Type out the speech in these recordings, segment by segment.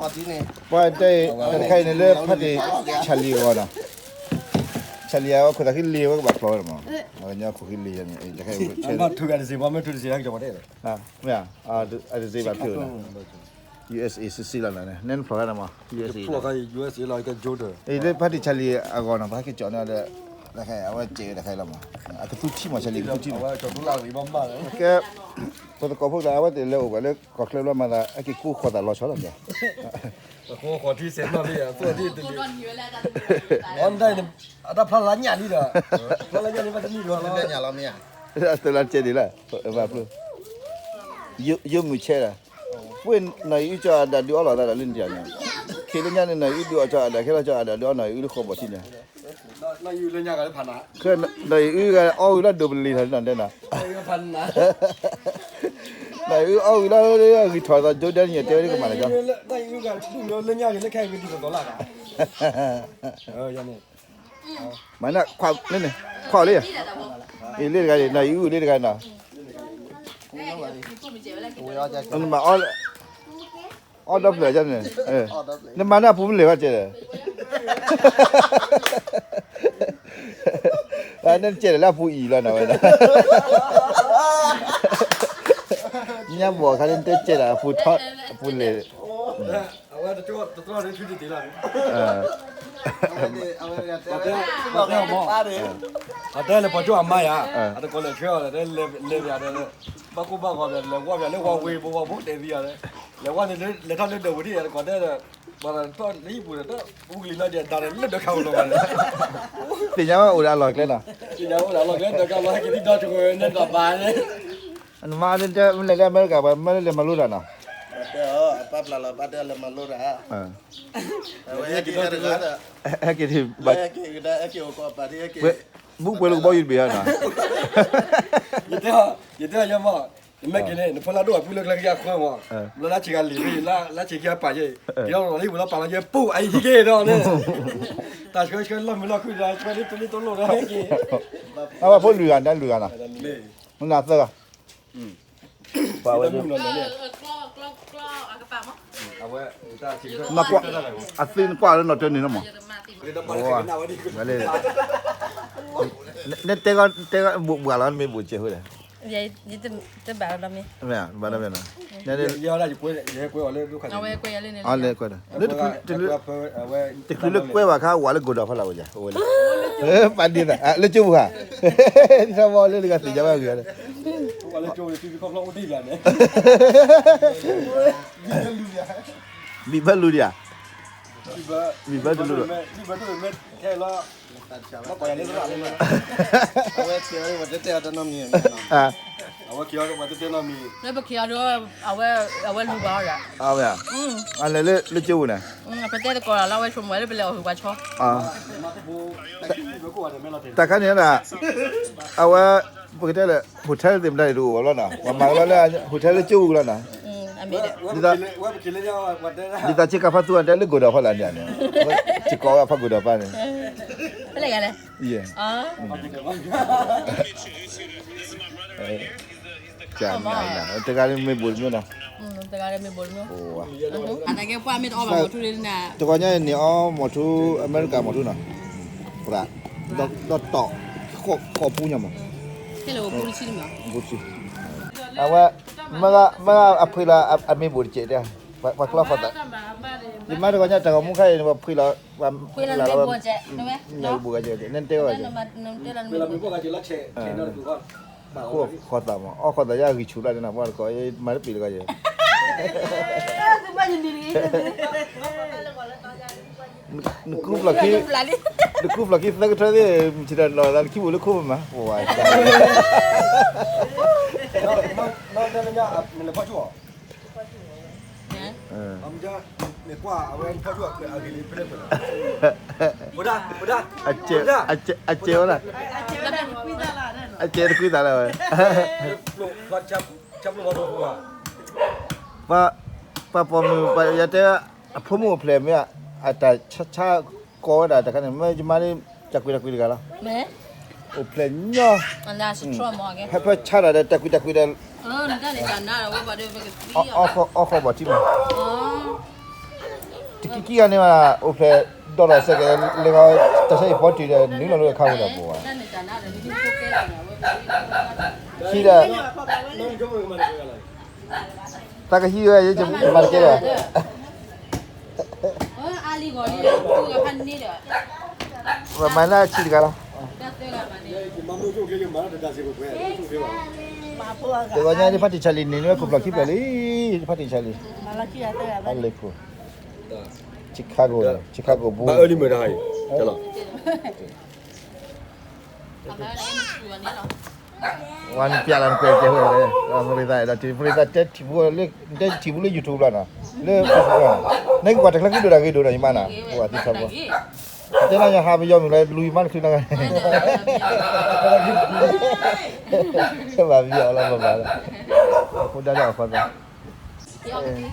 ပှၤတဲ တၢ်တခါအံၤန့ၣ်လၢဖါတံၢ် Charlie အဂီၢ်နီၤ, Charlie အဝဲခိၣ်သးခံလ့ၤဝဲကဘၣ်ဖျိးဝဲမး, အဝဲညီခိၣ်ခံလ့ၤယၤန့ၣ် တခါအံၤ မ့ၢ်ဧါ, အတစ့ဘၣ်ဖျိးဝဲနီၤ, USA စံးစံးလီၤနီၤ, နဲနဖျိးခါန့ၣ်မး USA လီၤ, လၢဖါတံၢ် Charlie အဂီၢ်နီၤ ပှၤဟဲက့ၤကၠီၣ်န့ၢ်ဒီး အဝဲစဲးဝဲတခါအံၤလီၤမး, အကသူထံၣ်မး Charlie ကသူထံၣ်မး, ကဲ ပှၤသကိးဖိသး အဝဲသ့ၣ်လဲၤအိၣ်ဘၣ်လၢကီၢ်ချၢဘျီမၤသး ဟဲက့ၤကူဃီၤသးလီၤဆီလီၤ, ဃီၤထံဆဲးနီၣ်လံ, အတၢ်ဖျါလၢညၣ်လံဒီး, ဖျါလၢညၣ်လံဘၣ်တနံၣ်ဒီးလီၤ, တလါကဲဒ်လဲၣ်, ဘၣ်ဖျိ ယိမုၢ်ဆဲးဒီး, ပှ့ၤနီၢ်အံၤအုၣ်ကၠီအဒၣ်ဒုးအီလီၤသးဒီးလၢနတၢ်န့ၣ်, ခဲလၢညါန့ၣ် နီၢ်အံၤအုၣ်ဒုးအီၣ်ကၠီအဒၣ် ခဲလၢကၠီအဒၣ်ဒုးအီနီၢ်အံၤအုၣ်လၢဃီဘီၣ်ထံန့ၣ်, နီၢ်အံၤအုၣ်ဂၤအီၣ်ဝံၤလီၤဒိးပလံၤထီၣ်နီၢ်ဒဲးနီၤ, နီၢ်အံၤအုၣ်အီၣ်ဝံၤလီၤလၢဂံၢ်ထီၣ်သး Jordan န့ၣ် တဲဝဲဒၣ်ကမၤလၢၤကၠီ, မၤန့ၣ်ခွါလၢန့ၣ် ခွါလၢယၤ, အံၤလံတဂၤန့ၣ် နီၢ်အံၤအုၣ်လံတဂၤနီၤ, နမၤအီၣ် အီၣ်ဒီဖျၢၣ်န့ၣ်, နမၤန့ၢ်အပူၤမ့ၢ်လဲၤဘၣ်ကဲဒီး, နကဲဒီးလၢအပူၤအံၤလီၤနီၤဝဲဒၣ်, ညါဘီၣ်ခါန့ၣ် နတဲကဲဒီးအပူၤထီၣ် အပူၤလဲၤ အဝဲတတြီၢ်န့ၣ် ထုတတ့ၢ်လီၤန့ၣ်, အတဲလၢပှၤကၠိအမါယၤ, အတကိးလဲၤထွဲအီၤဒီး လဲၤပၠးဒီး ဘၣ်ကိၢ်ဘၣ်ဂီၤပၠး လဲၤဝီပၠးလၢဝီဝ့ၤ ပဝီဖိတဲသံယၤဒီး, လဲၤဝီန့ၣ် လဲၤထီၣ်လၢဒၢးပူၤဒံး အတကိးတဲဒီး, ပှၤထီၣ်လၢဟံၣ်ပူၤဒီး တၢ်အူကလံၤလီၤဒီး ဒါဒီးလၢဒၢးခးအိၣ်လီၤဘၣ်န့ၣ်, သ့ၣ်ညါဝဲအိၣ်ဒီးအလီၢ်ကျဲနီၤ, သ့ၣ်ညါအိၣ်ဒီးအလီၢ်ကျဲ ဒၢးခးလီၤ ဟဲက့ၤသံဒီတဂၤန့ၣ်ဒီးဘၣ်န့ၣ် နမါန့ၣ်တဲ မ့ၢ်လဲၤလၢအမဲရကၤ ပှၤမၢလၢလဲၤမၤလိတၢ်နီၤ, ပၢ်ပျၢ်လီၤပၢ်တဲလဲၤမၤလိတၢ်, ဟဲက့ၤဒီး ဘူးပှဲၤလိာ်ကဘီယူၤတဘ့ၣ်နီၤ, ယတဲယမီၢ်, ယမ့ၢ်က့ၤန့ၣ် နဖိလၢဒိၣ်အပူၤလၢကျဲကယၤဃၢမီၢ်, လၢလၢဆံးကၤလံၤ လၢဆံးကၤပာ်ယဲ, ယလီၤလံဝဲလီၤပာ်လီၤယဲ ပူၤအအံၤဟံးက့ၤဒီးန့ၣ်, တၢ်ဆှၢဆှၢလီၢ်မုာ်လီၢ်ခုၣ်ဒီး ဆှၢလံတလံတလိၣ်ဒီးဟဲက့ၤ, အဝဲဖိလွံၢ်ဂၤန့ၣ် လွံၢ်ဂၤနီၤ, မ့ၢ်နၤသၢဂၤ ပှၤဝဲန့ၣ်, နကွၢ်, အသ့နကွၢ်လၢနီၢ်တၢန့ၣ်လီၤမး, ဝဲလဲၣ်, နတဲ, တဲဘၣ်လီၤ နမ့ၢ်ဘိၣ်စဲးဃိဒီး, တဘၣ်လီၤမ့ၢ်, ဘၣ်လီၤမ့ၢ်နီၤ, လဲၤကွဲး, တချုးလၢကွဲးဘၣ်ခါ ဝၤလၢကိၢ်ဒီးဖီလာ်ဝဲယၤ, အိၣ်ဝဲလၢ, ပာ်ဒ့သး လၢကၠိပူၤဧါ, ဒ်သိးဝဲလၢတဂၤသ့ၣ်ညါဘၣ်ဂ့ၤ, ဘံၣ်ဘၢလူၤဒံးဧါ, ဘံၣ်ဘၢတလူၤဒီး, အဝဲ, လၢပက့ၤအီၤဒီး အဝဲလူၤဘၣ်အီၤဒီး, အလဲၤလၢကၠိပူၤန့ၣ်, ပတဲသကိးလီၤလၢအဝဲဆိကမိၣ်ဝဲလၢပလဲၤအီၣ်ဟုၣ်ပှၤဆီ, တၢ်ခါန့ၣ်ဒၣ်, အဝဲ, ပကတဲလၢ hotel သ့ၣ်မတၤန့ၣ်တအိၣ်ဘၣ်လီၤနီၤ, ပှၤမၤကလီလၢ hotel လၢကၠိပူၤလီၤနီၤ, ဒ်သိးဆ့ကၤဖးသူအတဲလၢကိၢ်ဒီးဖီလာ်န့ၣ်, ဆ့ကၤဝဲဖးကိၢ်ဒီးပၢ်န့ၣ်, တဂၤန့ၣ်မ့ၢ်ဘိၣ်တမံၤနီၤ, တဂၤန့ၣ်မ့ၢ်အီၣ်မီၢ်ထူန့ၣ်, တဂီၤညါန့ၣ်အီၣ်မီၢ်ထူ အမဲရကၤမီၢ်ထူနီၤ, ဒီးတီၢ်, ဃိးပူညါမး, အဝဲ, မ့ၢ်အဖှ့လီၤအမ့ၢ်ဘိၣ်တကဲးတဲ, ပှၤကျီဃီသး, ယမါတဂီၤညါတၢ်ဂီၤမူခါအံၤန့ၣ် ပှၤဖှ့လီၤ, ပှၤဖှ့လီၤလီၤဝဲ, မ့ၢ်ဘိၣ်ဂၤကဲ, နတဲဝဲ, ဃိးဃီသးမး, အီၣ်ဃီသးယါဂံၢ်ဆူၣ်လီၤန့ၣ် ပှၤတကိး, မၤတပ့ၤတဂီၤယဲ, နကူဖျီၣ်ခံ, နကူဖျီၣ်ခံသၢကထၢသ့ၣ် မုၢ်ဆ့ၣ်ဒီးနီၢ်သးနခံဘိၣ်လၢခိမး, ပဝဲ, အကဲဝဲဒၣ်, အကဲတကွံသးလၢဝဲ, ပှၤပိာ်မုၣ်ပှၤယတဲ, အဖိမုၣ်အိၣ်ဖျဲၣ်မ့ၢ်, အတၢ်ဆါဆါကိးဝဲဒၣ်တခါန့ၣ် မ့ၢ်ယမါန့ၣ်, တၢ်ကွံာ်တၢ်ကွံာ်တဂၤလီၤ, အိၣ်ဖျဲၣ်ညီ, ဖဲဖဲဆါတၢ်ဒီးတၢ်ကွံာ်တၢ်ကွံာ်ဒီး, အီၣ်ဃီဘီၣ်ထံမး, တကံကံဂၤန့ၣ်ဘၣ် အိၣ်ဖျဲၣ်ဒီးဒီးစဲးကဲ လဲၤဂီၤတၢ်ဆၢအံၤဖီတံၢ်ဒီး နုာ်လီၤလၢအခါဝဲဒီးပှၤဘၣ် ဟံးဒီး တၢ်ကဟံးဝဲ ယမၤတကဲဒီး ပမၤလၢအဆံးတဂၤလီၤ တဂီၤညါ ဖါတံၢ်ဆါလံ န့ၢ်ဝဲခိၣ်ဖျီၣ်ခံဖျၢၣ်လံ ဖါတံၢ်ဆါလံ ဖါလ့ၤခိၣ် Chicago Chicago Bulls ဝါနပျဲလီၤနကွဲးကဲဝဲ မရံသးဒီး မရံသးတဲထံၣ်ဖိလၢ တဲထံၣ်ဖိလၢ YouTube လီၤနီၤ လၢ နကကွၢ်တၢ်ချၢက့ၤဒိၣ်တၢ်ဂ့ၤဒိၣ်ဒီး ယမါနီၤ ပှၤသံဆါဖိ တဲနၤယဟးပယီၤမုၢ်လၢ လူၤယမါတချုးနီၤ ဘၣ်ပယီၤလီၤဘၣ်ဘၣ်လီၤ ဖိဒါလၢအဖိသၣ်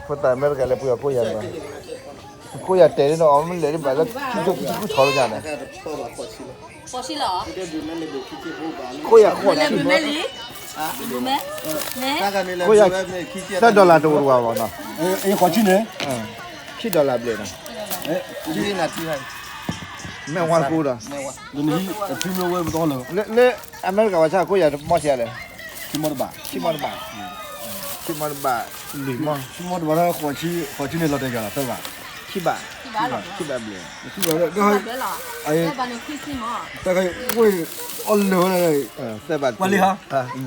ဖိသၣ်အမဲရကၤလဲၤပှ့ၤအီၤကိးယၤန့ၣ် ကိးယၤတဲာ်န့ၣ် အီၤမ့ၢ်လဲၤဒ်ဘၣ်လၢ ခံကထိခံဆံဃုထီၣ်လၢညါန့ၣ် ကိးယၤဃိးဆံ ကိးယၤ သၢ dollar တအိၣ်တဝၤဘၣ်နီၤ ဃိးဆံန့ၣ် ခံ dollar ဘျဲၣ်နီၤ မ့ၢ်ဝါတကိးဒီး လၢ လၢအမဲရကၤဝဲဆၣ် ကိးယၤမီၢ်ဆံးလဲၣ် ခံမီၢ်တဘၣ် ခံမီၢ်တဘၣ် လွံၢ်မီၢ် ခံမီၢ်တဘၣ် ဃိးဆံန့ၣ်လီၤတဲာ်ယၤလီၤ သၢဘၣ် ခံဘၣ် ခံဘၣ်ဘျဲၣ် တၢ်ဝဲ အီၣ်လၢာ်ဝဲ သၢဘၣ် ပှၤလံဟီ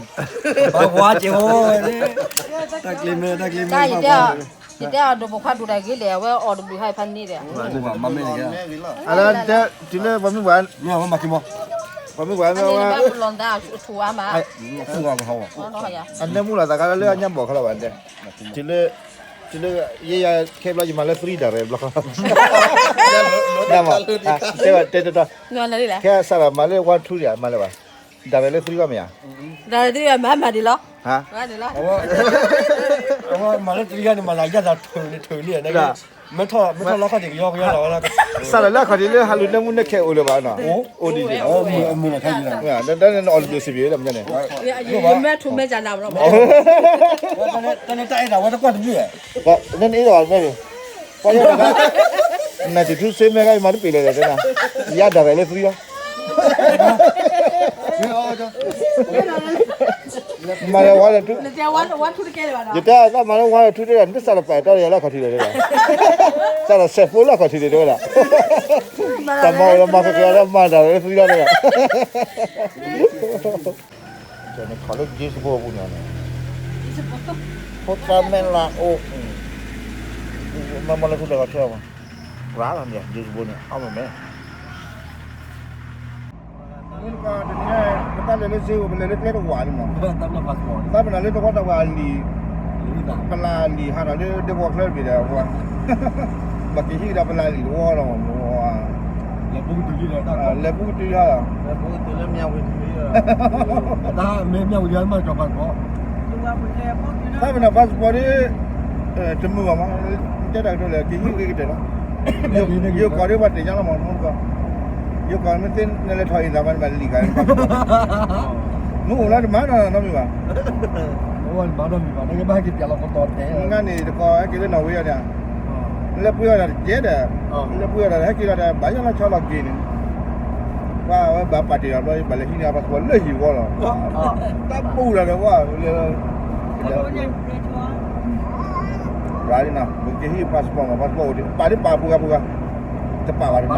ဘၣ်ဝါကဲဝဲ တၢ်ကျဲမဲ တၢ်ကျဲမဲ ယတဲအီၤဒိၣ်ပိာ်ခွါဒိၣ်တၢ်ဂ့ၤလဲၣ် အဝဲအီၣ်တဘျုးဟါဖးန့ၣ်ဒီး မ့ၢ်ဂ့ၤလီၤ အလၢတဲတုၤလၢပှၤမုၢ်ပှၤ မ့ၢ်ဝဲမၤခံမီၢ် ပှၤမုၢ်ပှၤမ့ၢ်ဝဲ အနၢမူလီၤသးကါလၢအညါဘီၣ်ခီလီၤဘၣ်တဲ တုၤလၢ တုၤလၢ ယဲယၤခဲဘျီယမၤလၢ three direct ဘျီ တဲတဲတဲ ခဲစးဒီးမၤလၢ one two ဒံး မၤလၢၤဘၣ် direct လၢ three ဘၣ်မ့ၢ်ဧါ မၤမၤဒံးလီၤ အဝဲမၤလၢ three န့ၣ် မၤသးယၢ်သးထုးန့ၣ်ထုးလံ မ့ၢ်ထီၣ်လီခီၣ်ထံးကယီကယီလီၤဝဲလီၤ စးဒီးလၢအခီၣ်ထံးလၢဟးလူၤနၢမူနၢခဲအိၣ်လၢၤဘၣ်နီၤ အိၣ်ဒံး မုၢ်လီၤခဲအံၤ တၢ်န့ၣ်အီၤတဘျုးစံးဘျုးလၢမ့ၢ်န့ၣ် မဲထူမဲကနၤဘၣ် တၢ်န့ၣ်တၢ်အဲၣ်ဒိးဝဲတကွၢ်တဘျုး နန့ၣ်အ့ၣ်ဒီးဝဲတမ့ၢ် ပှၤယဲၢ်တဂၤ နတထူစ့မဲဂၤမၤတပ့ၤလဲၣ်တဲနၤ ယါဒၣ်ရဲၣ်လၢ three လီၤ မၤလၢဝါဒီးထူ ယတဲအသးမၤလၢဝါဒီးထူတဲဒၣ် နတစးဒီးပာ်တီယၤလၢအခီၣ်ထံးလဲၣ်တဲဒၣ် စးဒီးစဲးဖိလၢအခီၣ်ထံးလဲၣ်တဲဝဲဒၣ် တၢ်မၤဝဲလၢမၤကကဲလၢမၤဒၣ်ရဲၣ်လၢ three လီၤတဲဒၣ် ကဲန့ၣ်ခီလၢ James Bond ပူၤန့ၣ်န့ၣ် ဖိသၣ်မဲလၢအိၣ် မ့ၢ်မ့ၢ်လၢထူလၢကီၢ်ထွဲမး ရၤလီၤန့ၣ် James Bond န့ၣ် အီၣ်မ့ၢ်မဲ မ့ၢ်တကီၢ်တနံၤ ပတၢ်လဲၤလၢစ့ၢ်ကီး ပလဲၤလၢကျဲတဝာ်န့ၣ်မး သးပနၤလၢတဝီတဝာ်လံာ် ပလၢ်လံာ်ဟးဒီးလၢဒဲကဝီၤချၢတဘ့ၣ်ဒီး ပှၤ ပကဟံးဒီးပလၢ်လံာ်တဝီလီၤမး လဲၤပူကတုၤလံဒီး လဲၤပူကတုၤလီၤ လဲၤပူကတုၤလၢမၠၣ်ဝတံၤလံဒီး တၢ်မ့ၢ်မၠၣ်ဝတံၤမးကၠီၤ passport သးပနၤ passport ဒ် တမုာ်ဘၣ်မး တဲတၢ်ကတိၤလဲၣ် ကဟံးဂ့ၤကတၢၢ်လီၤ ယိၤကီၢ်ဒ်ပှၤတ့ၢ်ညါလီၤမး မ့ၢ်တကီၢ် ယိၤကီၢ်မ့ၢ်သ့နဲလၢထီၣ်အံၤသးပှၤန့ၣ်ဘၣ်လံာ်ဂၤ မ့ၢ်အိၣ်လၢတမၤနီတမံၤဘၣ် မ့ၢ်တမၤနီတမံၤဘၣ် နကဘၣ်ဟဲက့ၤပျးလီၤကတီၤတဲ ငါန့ၣ်တကီၢ်ဟဲက့ၤလၢနီၣ်ဝ့အီၤန့ၣ် လဲၤပှ့ၤအီၤဒီးတကဲဒီး လဲၤပှ့ၤအီၤဒီးဟဲက့ၤလီၤဒီး ဘၣ်ယီၢ်လီၤဆီလီၤက့ၤန့ၣ် ပှၤဝဲဘၣ်ပာ်တ့ၢ်ဒီးဘျီ ဘၣ်လဲၤဟံးန့ၢ် passport လၢဟံၣ်ဝီလီၤ တၢ်ပူၤဒီးဝဲ ရၤလံနီၤ ပကဟံး passport မး passport အိၣ်ဒံး ပာ်ဒံးပာ်ဖိဂၤဖိဂၤ တပာ်ဘၣ်တနီၤ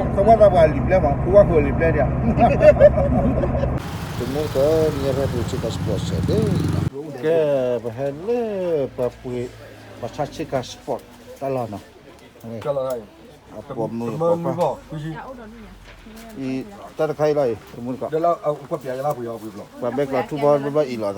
သဝီသးပှၢ်လံာ်ဘျဲမး ဖိဝါခိၣ်လံာ်ဘျဲဒံး တမူတၢ် နံၤဟဲဖဲပူၤဆ့ passport စဲးဒ်အံၤနီၤ ကဲ ပဟဲလၢ ပှၤပှ့ၤ ပှၤဆါဆ့ passport တၢ်လီၢ်နီၤ အပိာ်မုၣ်အပိာ်ခွါ အံၤ တၢ်တခါအံၤလီၤအံၤ တမူတခီ ပှၤဘဲကျီၤထူဘီဘီအံၤလီၤသးဘၣ်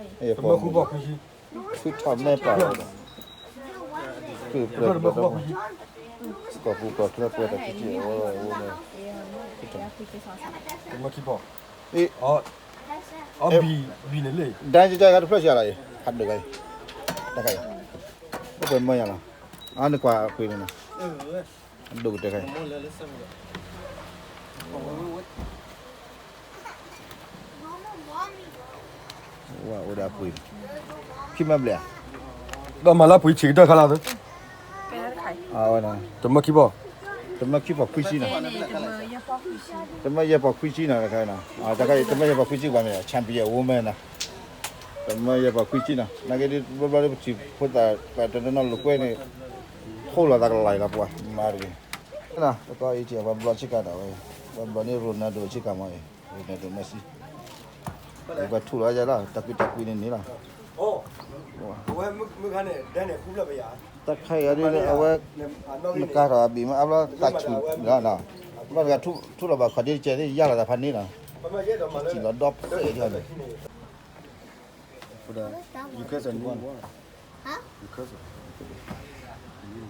အံၤ ဖုထီၣ်မဲပာ်ဝဲဒီး ဖုပှဲၤဒီး ကီၢ်ပူၤကီၢ်ချၢပှဲၤဒီး ဖုထီၣ် အံၤ ဒၣ်ကကတဖျၢၣ်ဆံးလီၤအံၤ ဟးဒုးကအံၤ တခါအံၤ အိၣ်ပှဲၤမၢယၤလီၤ အါန့ၢ်ကွၢ်အပှ့ၤန့ၣ်နီၤ အဒိၣ်ကတၢၢ်ခါအံၤ ဝဲအိၣ်ဒီးအပှ့ၤန့ၣ် ခံမၢဘျဲၣ်ဧါ ဒီးမၤလၢပှ့ၤဆံးကတၢၢ်ခါလၢ်သ့, တမၢခံပီၢ်, တမၢခံပီၢ်ခွံဆံနီၤ, တမၢယဲၢ်ပီၢ်ခွံဆံနီၤ, တခါနီၤ, တမၢယဲၢ်ပီၢ်ခွံဆံပှၤမ့ၢ် champion woman နီၤ, တမၢယဲၢ်ပီၢ်ခွံဆံနီၤ, နာ်က့ဒ်ဘျီဘျီဒ်ပထံၣ်ဖိသၣ်ပှၤတနီၤနီၤလိာ်ကွဲန့ၣ်, ထိၣ်လီၤသးကလီၤလီၤပှၤမၤတဂ့ၤ, တၢ်အံၤထံၣ်ပှၤဘျီဆ့ကၤဒီးဝဲ, ပှၤဘျီန့ၣ် Ronaldo ဆ့ကၤမးအံၤ, Ronaldo Messi, ပှၤထူၣ်လီၤယဲလီၤ, တၢ်ကွံတၢ်ကွံန့ၣ်န့ၣ်လီၤ. တၢ်ခါအံၤဒ်အဝဲ, နကၤထီၣ်အဘ့ၣ်မ့ၢ်အါဘျီသးဆူၣ်လီၤနီၤ, ဘၣ်တဂၤထူၣ်လီၤဘၣ်ခီၣ်ဒ့တကဲသ့ၣ် ယါလီၤသးဖးန့ၣ်လီၤ, စံၣ်လီၤဒီဖျၢၣ်အံၤန့ၣ်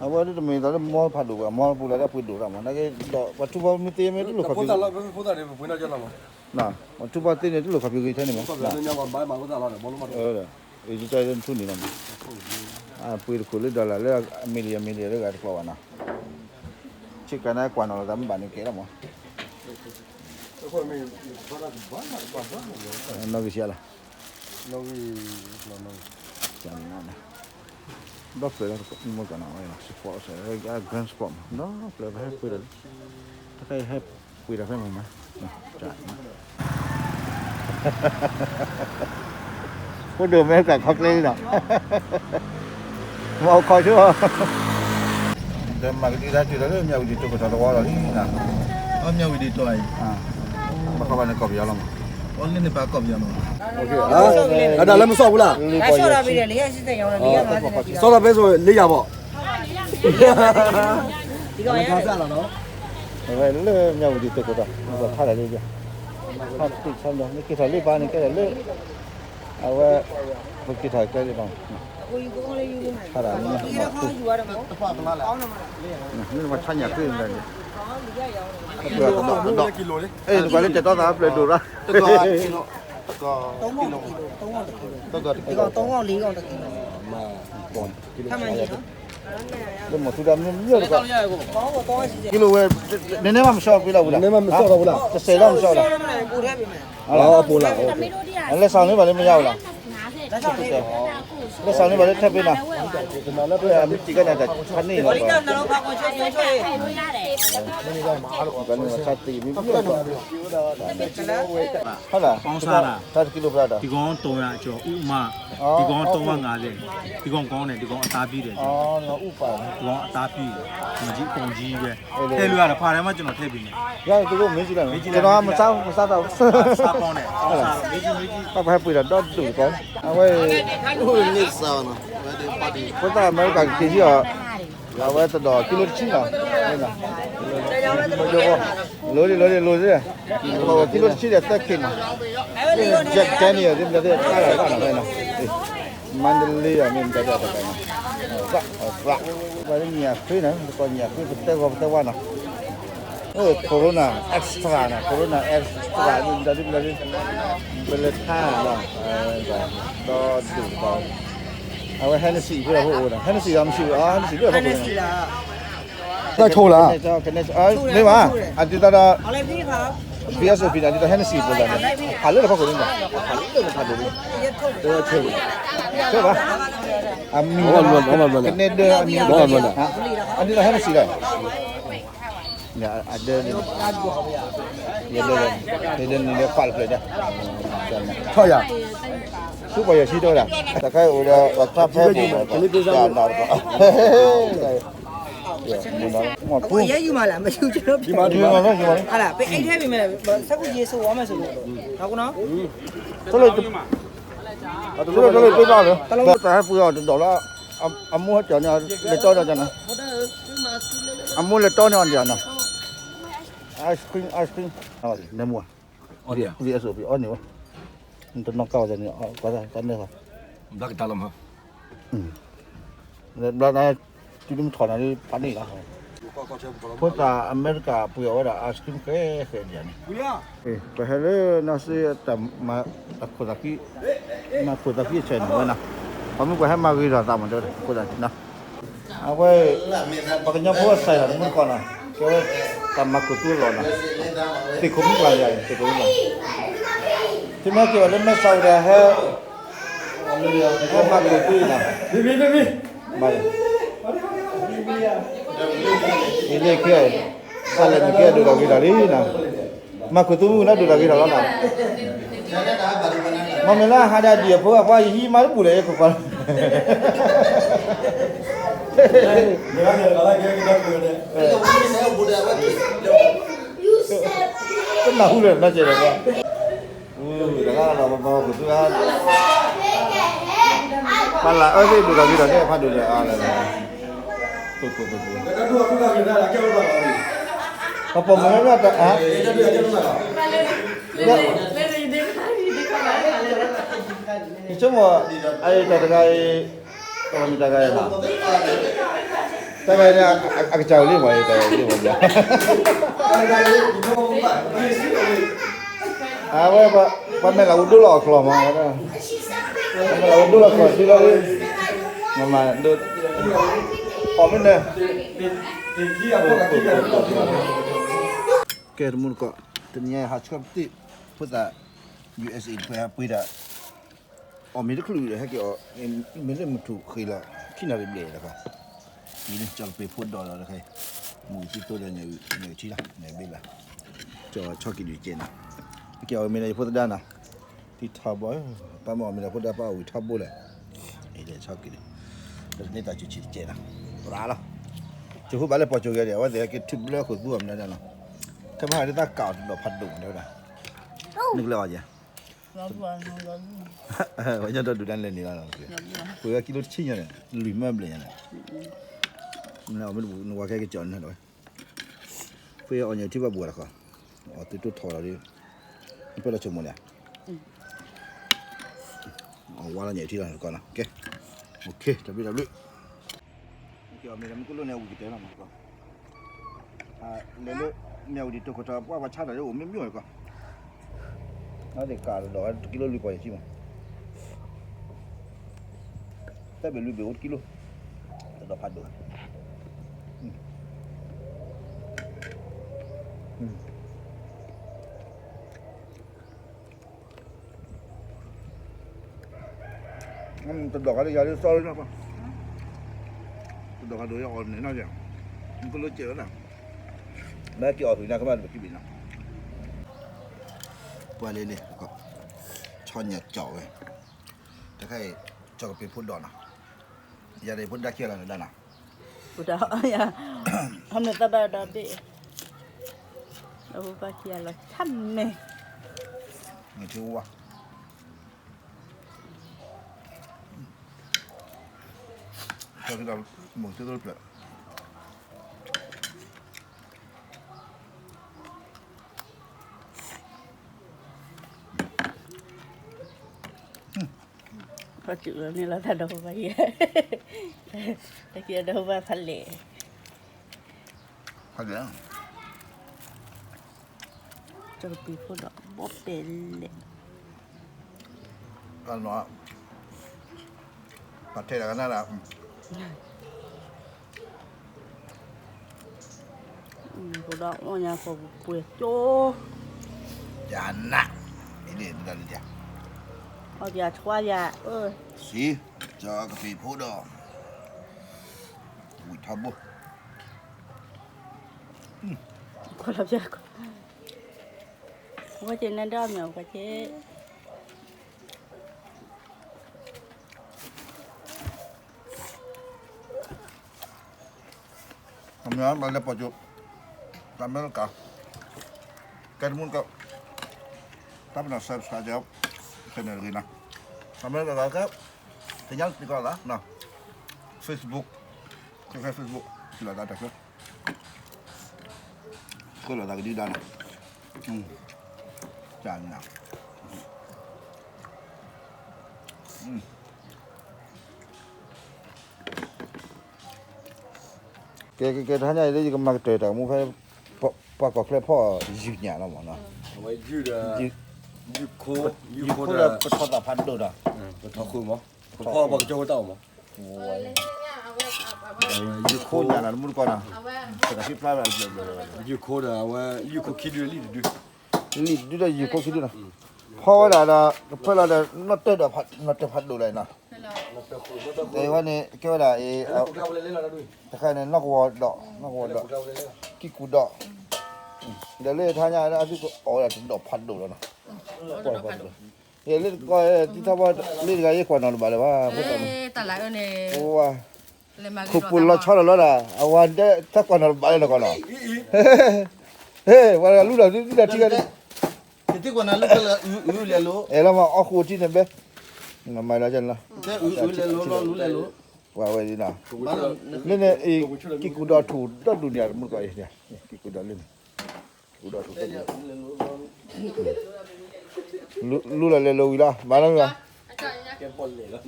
အဝဲဒ်တမ့ၢ်သးလၢမီဖးဒိၣ်ဘၣ်, မီပူၤလီၤဒၣ်ပှ့ၤဒိၣ်တၢ်မး, နာ်က့ဒီးပှၤထူၣ်ဖီမ့ၢ်သ့မ့ၢ်တလိၣ်ခီဖျိက့ၤထဲန့ၣ်မး, ပှၤထူၣ်ဖီသ့န့ၣ်တလိၣ်ခီဖျိက့ၤထဲန့ၣ်မး, အံၤတၢ်ထူၣ်န့ၣ်လီၤမး, အပှ့ၤတခိၣ်လၢ dollar လၢ million million လၢဂၤတကျိၤဘၣ်နီၤ, ဆ့ကၤန့ၣ်ကွၢ်နီၤလီၤသးမ့ၢ်ဘၣ်န့ၣ်ကဲလီၤမး, နီၣ်ဂံၢ်ဆံးလီၤ, ဒီဖျၢၣ်လၢမုၢ်ကနီၤဝဲ support စဲး grand sport မး ဒီဖျၢၣ်ပဟဲပှ့ၤဒီးလံ, တခါအံၤဟဲပှ့ၤဒီးဖဲမးမး, ဖိဒိၣ်မ့ၢ်တၢ်ခီကျဲလံနီၤ, မ့ၢ်ခီဆိ ဒီးမၤကဒံကဒါတုၤလီၤလၢမၠၣ်ဝတံၣ်တိၢ်ကထီၣ်တဝီလီၤလံနီၤ, မၠၣ်ဝတံၣ်တိၢ်အံၤ, ဘၣ်ဃးဘၣ်န့ၣ်ကီၢ်ပယီၤလီၤမး, အန့ၣ်ဘၣ်ကီၢ်ပယီၤလီၤ, အဒၣ်လၢမစီၣ်ဘူးလၢ်, စီၣ်ဒီးဖဲစိၤလ့ယၤဘီၣ်, အဝဲလၢမၠၣ်ဝတံၣ်တိၢ်ကထီၣ် မ့ၢ်ကီၢ်ဖးဒၣ်လံ, ဖးတံၢ်ဆါဘျီ နက့ၤထီၣ်လၢပၢ်န့ၣ် ကဲထီၣ်လၢ, အဝဲ, ပက့ၤထီၣ်ကျဲလံဘၣ်, ဖးဒၣ်မ့ၢ်မၤ, မ့ၢ်မၤဆါညၣ်ဃ့န့ၣ်, တဒီး, အဲ နကွၢ်လၢတဲာ်တီသးဖျၢၣ်ဒိၣ်ရၣ်, တဂီၤတကံလိၤ, တဂီၤတကံလိၤ, လၢမီၢ်သူဒၣ်မ့ၢ်မ့ၢ်တကီၢ်, ကံလိၤဝဲ, နနဲမးမဆှီကွံာ်လီၤဝဲဒၣ်, တစဲးလီၤမဆှီလီၤ, အပူၤလီၤ, လဲၤစးန့ၢ်ဘၣ်လၢမ့ၢ်ယါဝဲလီၤ, လဲၤစးန့ၢ်ဘၣ်လၢထဲပ့ၤနီၤ, မ့ၢ်တံၢ်ကန့ၣ်တၢ်ဖးန့ၢ်လီၤ, ဆါတံၢ်မ့ၢ်မ့ၢ်, ဟဲလီၤ, ဆါတကံလိၤဖျါဒီး, ဒီး, ဒီး, ဒီး, ဒီး, ပှၤဟဲပှ့ၤဒီးဒီဒူၣ်တကီၢ်, အဝဲ, ဖိသၣ်အမဲရကၤက့ၤဟံၣ်အီၤ, အဝဲတဒီးကံလိၤတဆံနီၤ, လိၤဒံးလိၤဒံးလိၤဒံး, ကံလိၤတဆံဒီးသၢခ့နီၤ, Jack Daniel သ့ၣ်မတၤသ့ၣ်တၢ်လီၤဘၣ်နီၤဖဲနီၤ, မန္တလေးအီၤမ့ၢ်မတၤသ့ၣ်တၢ်နီၤ, ဘၣ်လၢညၣ်ဃ့နီၤ တကီၢ်ညၣ်ဃ့ပတဲဂီၤပတဲဝါနီၤ, အိၣ် Corona Extra နီၤ Corona Extra မတၤဒ်မတၤဒ်, ပလဲၤထါနီၤ, ဒီဒူၣ်ဒီး, အဝဲ Hennessy ဖဲလၢဖိအိၣ်နီၤ Hennessy ဒီးမဆံးအီၤ Hennessy လၢဖိအိၣ်နီၤ တၢ်ဆိလၢ, မ့ၢ်ဘၣ်, အဒ်သိးဒီး, BSOP န့ၣ် အဒ်သိး Hennessy ပူၤလီၤန့ၣ်, ဖးလၢတဖီခိၣ်န့ၣ်, ဖးလၢတဖီခိၣ်န့ၣ်, ဆိဘၣ်, အမံၤ, ကနဲဒၢအမံၤ, အဒ်သိး Hennessy လီၤ, အဒၢ, ယဒၢ, ယဒၢနံၤလၢပာ်လၢဖျၢၣ်ဒၣ်, ထီၣ်ယၤ, ဆူပှၤယၤဆံတၢ်ဝဲဒၣ်, တၢ်ခဲအိၣ်ဒီး ပှၤဖဲပူၤ, မ့ၢ်နီၤ, မ့ၢ်ဖူ, မ့ၢ်နီၤ, မ့ၢ်နီၤ, မ့ၢ်နီၤ, ဆိလၢ, ဆိလၢတလိၣ်တဘၣ်လၢ, တၢ်ဟဲပှ့ၤအီၤတဒီးလီၤ, အမိၢ်ဟဲကၠီၤန့ၣ် လဲၤတီန့ၣ်ကၠီၤနီၤ, အမိၢ်လဲၤတီန့ၢ်အီၤန့ၣ်နီၤ, ice cream, ice cream, နဲမူ, အီၣ်န့ၢ်ဝဲ, တနီၤကါဝဲန့ၣ်, တၢ်နဲဃီ, ဘျါကတၢၢ်လီၤမး, ဘျါနၤ, တုၤဒ်မထီၣ်နၤဒ်ပာ်န့ၢ်လီၤ, ဖိသၣ်အမဲရကၤပှ့ၤအီၣ်ဝဲဒၣ် ice cream ဃဲဃဲဒ်န့ၣ်, ပဟဲလၢနီၢ်စ့ တၢ်မၤခိၣ်သးခံ, မၤခိၣ်သးခံအဆဲးန့ၣ်ဝဲနီၤ, ပှၤမ့ၢ်ပှၤဟဲမၤဂ့ၤထီၣ်သးမးတဲဝဲခိၣ်သးခံနီၤ, အဝဲ, ပှၤကညီဖိအစၢ်ယွၤတမူတကိးနီၤ, ကဲဝဲ, တၢ်မၤခိၣ်သူအလီၢ်နီၤ, သ့ၣ်ခိၣ်မုၢ်ပှၢ်ယၤအံၤ သ့ၣ်ခိၣ်မုၢ်ပှၢ်, သုမ့ၢ်က့ၤဘၣ်လၢမဲၢ်ဆှးဝဲဒီးဟဲ, မၤကိၣ်သ့နီၤ, မၤ, အံၤလၢခဲ, တၢ်လဲၤနုာ်ကဲဒိၣ်ဒီးဂ့ၤဒီးလံနီၤ, မၤကိၣ်သူမုၣ်နီၤဒိၣ်ဒီးဂ့ၤဒီးလီၤနီၤ, မ့မ့ၢ်လၢဟါဒၣ်ဒံၣ်အဖိအပှၤယဟံးမၤတပူၤလဲၣ် ယခိၣ်ခွါ ကနၢ်ဟူလၢနီၢ်ကဲးဒီး, တဂၤဒီးပမၤကိၣ်သူဧါ, ပလၢအၢသ့ၣ်ဒိၣ်ဒီးဂ့ၤဒီးန့ၣ် ဖးဒိၣ်ဒီးအါလၢ, ပပိာ်မုၣ်လၢနီၢ်တၢ်အါ, ယဆိကမိၣ်, အတၢ်တဂၤအံၤ, တၢ်မ့ၢ်တၢ်ဂၤအံၤနီၤ, တၢ်ဂၤန့ၣ် အကစၢ်အိၣ်လံမး တၢ်ဂၤလံမး, အဝဲ, ပှၤမဲာ်လၢအိၣ်ဒိလီၤအီၣ်ကျီၢ်မး, ပှၤမဲာ်လၢအိၣ်ဒိလီၤကျီၢ်ထံလီၤ, မၤ, အီၣ်မ့ၢ်န့ၣ်, ကဲတမူတကိး, တနံၤအံၤဟးဆှၢပသ့ၣ်, ဖိသၣ်, U S A တဖၣ်ဟးပှ့ၤတၢ် အီၣ်မ့ၤတချုးဒီး ဟဲက့ၤအီၣ်မ့ၤလၢမုၢ်ထူၣ်ဃ့လီၤ ခံနၣ်ရံၣ်ဘျဲၣ်တခါ, အံၤလၢကၠီကပ့ၤဖိဒီးလီၤတခါ, မုၢ်သံသိဒီး ညၣ်အုၣ်ထံလီၤ ညၣ်ဘ့လီၤ, ကၠီဆီကံၣ်ဒုးကဲနီၤ, ကဲအီၣ်မ့ၤဒီးယဖိသဒါနီၤ, ထံထီဘီ, ပၢ်မ့ၢ်အီၣ်မ့ၤဒီးဖိဒါ ပၢ်အီၣ်ဝံၤထီဘိလဲၣ်, အံၤဆီကံၣ်ဒုး, တန့ၢ်တၢ်စူၤဆံးတကဲနီၤ, ရၤလီၤ, ကဟူဘၣ်လၢပှၤကၠိဂဲၤဒီး အဝဲသ့ၣ်ဟဲက့ၤထုးဘျၢခိၣ်သူအီၤမနုၤဒၣ်နီၤ, ခဲမဟါဒ်တၢ်ကးအီၤတဒီးဖးဒိၣ်မနုၤဒၣ်, နကလဲၤအီၤယဲ ဝဲညီဒီဒူၣ်တၢ်လဲၤန့ၣ်လီၤ, ပှ့ၤဝဲကံလိတဆံညါန့ၣ် လွံၢ်မၢဘျဲၣ်ညါန့ၣ်, နဝၤခဲကကီၤန့ၣ်ဝဲ, ပှ့ၤအီၣ်ညၣ်ထံဘၣ်ဘှီတခီ, အီၣ်သုတိၢ်ထီၣ်လီၤဒီး, နပၢၢ်လီၤဆိကမိၣ်လဲၣ်, အီၣ်ဝါလီၤညၣ်ထံလီၤကီးနီၤ, ကဲ, တၢ်ဘျုးတၢ်ဘျုး ကဲအီၤမ့ၢ်လၢမူကလိၣ်န့ၣ် အဝံၤကတဲလီၤမးကီး, လဲၤလၢ မၠၣ်ဝတံၤတိာ်ခိၣ်တီပှၢ်ပှၤဆါတၢ်လၢ အိၣ်မ့ၢ်မ့ၢ်ဝဲကီး, နသ့ၣ်ကးတဒီးဝဲတကံလိလွံၢ်ပီၢ်ယဲၢ်ဆံမး, သၢဘ့ၣ်လွံၢ်ဘ့ၣ်အိၣ်တကံလိ, တဒီးဖးဒိၣ်, တဒီးဃးဒီးယၤလၢ sorry နီၤ, တဒီးဃးဒီးယၤအီၣ်န့ၣ်နီၤ, မူကလိၣ်စဲးဝဲဒၣ်, မ့ၢ်က့ၤအီၣ်သုးညါကမၣ်တဘၣ်ကံဘ့ၣ်နီၤ, ပှၤလၢန့ၣ်, ဆီညၣ်ကၠီၣ်ဝဲ, တခါအံၤ, ကၠီၣ်ကပ့ၤဖိဒီးနီၤ, ယၤဒီးဖိဒါခံဂၤလီၤန့ၣ်ဒၣ်နီၤ, ဖိဒါ, ဟမ့ၢ်သဘၣ်ဒီဘ့ၣ်, ဒီးဖိဘၣ်ခံဂၤလီၤဆၣ်မဲာ်, မ့ၢ်ထံဝါ ကၠီၣ်ကဒီး မုၢ်သ့ၣ်သ့ၣ်ဖျၢၣ်, ပှၤစူးလီၤန့ၣ်လီၤတၢ်ဒီဖိဘၣ်ယဲ, တၢ်က့ၤဒီဖိဘၣ်ဖးလဲၣ်, ဖးလဲၣ်, ကၠီၣ်ကပ့ၤဖိဒီး ဘီပဲာ်လဲၣ် ပှၤထဲတဂၤနၤဒၣ်, ဖိဒီးအီၣ်ညါဃီပှဲၤကၠိ, ယနး, အံၤန့ၣ်ဒ်, အီၣ်ယၤထွါယၤ, စံ, ကၠီၣ်ကပ့ၤဖိဒီး, ဝံၤထီဘိ, ဝဲက့ၤနဒၣ်မ့ၢ်ဝဲက့ၤ အမ့ၢ်ဘၣ်လဲၤပိာ်ကၠိ, တၢ်မဲရကၤ, ကဲတမူတကိး, တၢ်ပနီၣ် subscribe ကဲ, ခဲန့ၣ်တဂ့ၤနီၤ, တၢ်မဲရကၤကဲ, သ့ၣ်ညါတကီးလၢ, Facebook, ကဲ Facebook, လီၤတၢ်တၢ်ခဲ ကွဲးလီၤသးကဒုဒါနီၤ, ကနၣ်, ကဲ ကဲ ကဲ တဟါညါအံၤလၢယကမၤကတၢၢ်တၢ်မူဖဲ ပှၤကီၢ်ချၢဖီၣ်ယုၢ်ညၣ်လီၤမးနီၤ, ယုၢ်ခိဒီးပထီၣ်သးဖးဒိၣ်ဒီး, ပထီၣ်ဃုာ်မး, ပထီၣ်ဃုာ်မး, ယုၢ်ခိညၣ်လီၤတမူတကိးနီၤ, ယုၢ်ခိဒီးအဝဲ ယုၢ်ခိခံဒုလံတဒု, လံတဒုဒီးယုၢ်ခိခံဒုနီၤ, ဖီဝဲဒၣ်ဒီး တဖၢလီၤဒီး နီၣ်တၢၢ်ဒီး နီၣ်တၢၢ်ဖးဒိၣ်လီၤနီၤ. အဝဲန့ၣ် ကဲဝဲဒၣ်အံၤ တခါန့ၣ် နီၢ်ကဝီၤဒီး နီၢ်ကဝီၤဒီး ကံၢ်ကူဒီး ဒီးလၢထါညါ အသုကအီၣ်ဝဲဒၣ်တဒီးဖးဒိၣ်လီၤနီၤ. ယလၢတကီၢ် သံထီၣ်ဘီလၢတဂၤ ယကွၢ်နီၤတဘၣ်လၢၤဘၣ် ဖိသၣ်မုၣ် ဝါ ခိၣ်ပူၤလီၤဆီလီၤလီၤဒၣ် အဝၤဒဲ တၢ်ကွၢ်နီၤတဘၣ်လၢၤနီၤကီးနီၤ. ဟဲ ဝဲလူလီၤ လူလီၤထံဂၤ အဲၣ်လီၤမး အီၣ်ဃိးထံန့ၣ်ဘဲ မၤလီၤကလီၤ ပှၤဝဲဒ်နီၤ လၢန့ၣ် ကံၢ်ကူဒီးထူၣ်ဒီဒူၣ်န့ၣ် တမူတကိးအံၤ ကံၢ်ကူဒီးလၢန့ၣ် ကံၢ်ကူဒီးထူၣ်ဒီဒူၣ် လူလီၤလဲၤလိၤဝံၤလီၤ မၤလီၤမ့ၢ်လီၤ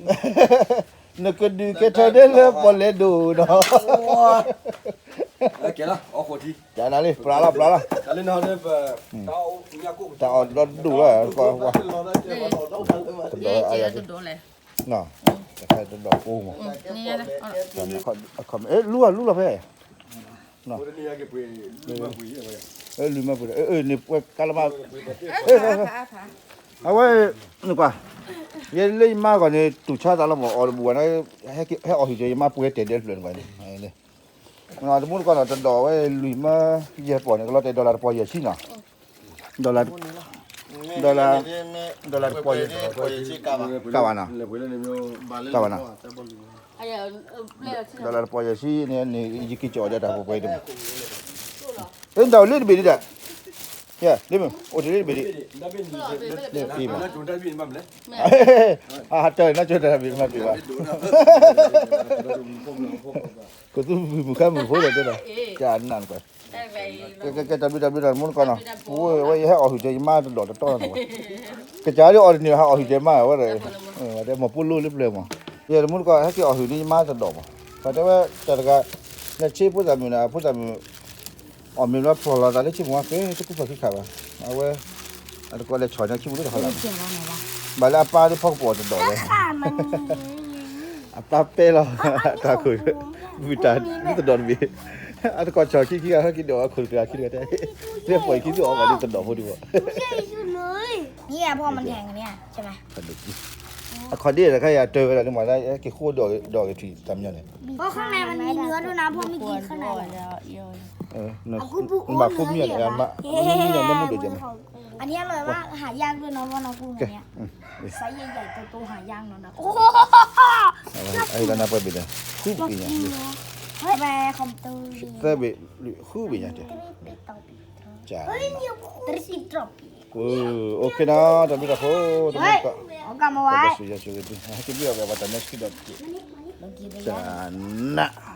နကဒုးကဲထီၣ်ဒဲလၢပီၣ်လဲၣ်ဒိၣ်နီၤ ကနၤလံ ပြးလီၤ ပြးလီၤ တၢ်အီၣ်ဒီဒူၣ်လီၤ တဒီးအါယၤ တဒီးကိးမး လူလီၤ လူလီၤဖဲ လွံၢ်မၢပှ့ၤဒီး န့ၣ်ပှဲၤကါလၢမး အဝဲ နကွၢ် ယဲလၢယမါဂီၢ်န့ၣ် တူၢ်ဆါသးလီၤမး အီၣ်တဘူၣ်ဘၣ်န့ၣ် ဟဲအီၣ်ဟံၣ်က့ၤ ယမါပှဲၤတဲာ်ဒဲးဖျၢၣ်န့ၣ်ဘၣ်န့ၣ် တမူတကိးနီၤ တဒီးဝဲလွံၢ်မၢယဲၢ်ပီၢ်န့ၣ် ကလီၤတဲာ် dollar တပီၢ်ယဲၢ်ဆံနီၤ dollar dollar တပီၢ်ယဲၢ် ကဘၣ်နီၤ ကဘၣ်နီၤ dollar တပီၢ်ယဲၢ်ဆံန့ၣ် န့ၣ် ယက့ၤကီၤဒီးတၢ်ပှဲၤပှဲၤဒ်မး အတၢ်အိၣ်လၢတဘ့ၣ်ဒံးဒၣ် ယဲ ဒ်မ့ၢ် အိၣ်တ့ၢ်လၢတဘ့ၣ်ဒံး အဟးတၢ်နီၢ်ကၠိတၢ်တဘ့ၣ်မး ကသူၣ်မုာ်မုာ်ခါမုာ်ဖိဒီးတဲဒီး ကနၣ်နကွၢ် ကဲ ကဲ တၢ်ဘျုး တၢ်ဘျုး တၢ်မူတကိးနီၤ ပဝဲ ဝဲယဟဲအီၣ်ဟုၣ်က့ၤ ယမါတဒီးတတီၢ်နီၤဝဲ ကစၢ်ဒ်အီၣ်တန့ၢ် ဟးအီၣ်ဟုၣ်က့ၤမါဝဲဒီး တဲမီၢ်ပိၢ်လိလၢပျၢၤမး ယဲတမူတကိး ဟဲက့ၤအီၣ်ဟုၣ်န့ၣ် ယမါတဒီးမး ပှၤတဲဝဲ တၢ်တဂၤ နဆ့ဖိသၣ်မုၣ်န့ၣ် အဖိသၣ်မုၣ် အီၣ်မ့ၤဘျီဖျိလီၤသးလၢဆ့မုၢ်ဝါကဲ တကူၣ်ဖးခံခါဘၣ် အဝဲ အတကိးလဲၤဆီၣ်န့ၢ်ဆ့မုၢ်လၢတဟီၣ်လီၤ ဘၣ်လၢအပၢ်ဒ်ဖီကပီၤတဒီးဝဲ အပၢ်ပဲလီၤ တၢ်ခိၣ် မုၢ်တၢ်ဒ်တဒီးတဘ့ၣ် အတကိးဆီၣ်ခံခံဂၤ ဟဲက့ၤဒိးအခိၣ်တဂၤခံတဂၤတဲ လၢပှၤအံၤခံသူအီၣ်ဘၣ်ဒ်တဒီးဖိဒံးဘၣ် นี่ไงพ่อมันแทงอันเนี้ยใช่ไหม အခီၣ်ဒ့ၣ်တခါယၤတၢ်ဝဲဒၣ်န့ၣ်မး က့ၤဃိဒီးက့ၤထံၣ်တၢ်မညီန့ၣ် เพราะข้างในมันมีเนื้อด้วยนะพ่อไม่กินข้างในอะ မၤခိၣ်မံၣ်န့ၣ် မံၣ်န့ၣ်မ့ၢ်မုၢ်ဒိၣ်ကဲမး อันนี้อร่อยมากหายากด้วยนะพ่อนะกุ้งอันเนี้ยไซส์ใหญ่ๆโตๆหายากเนาะนะโอ้โห အဟဲကနၢ်ပှဲၤဘ့ၣ်ဒီး ဃုဘ့ၣ်ညါ သၢဘ့ၣ် ဃုဘ့ၣ်ညါတဲ တရီတရီ โอเคနီၤ တၢ်ဘျုးတၢ်ဖှိၣ် တမူတကိး ကမဝဲ ဟဲက့ၤဘျုးအီၣ်ဝဲပှၤတၢ်မ့ၢ်ဆံးဒီး တနၢ်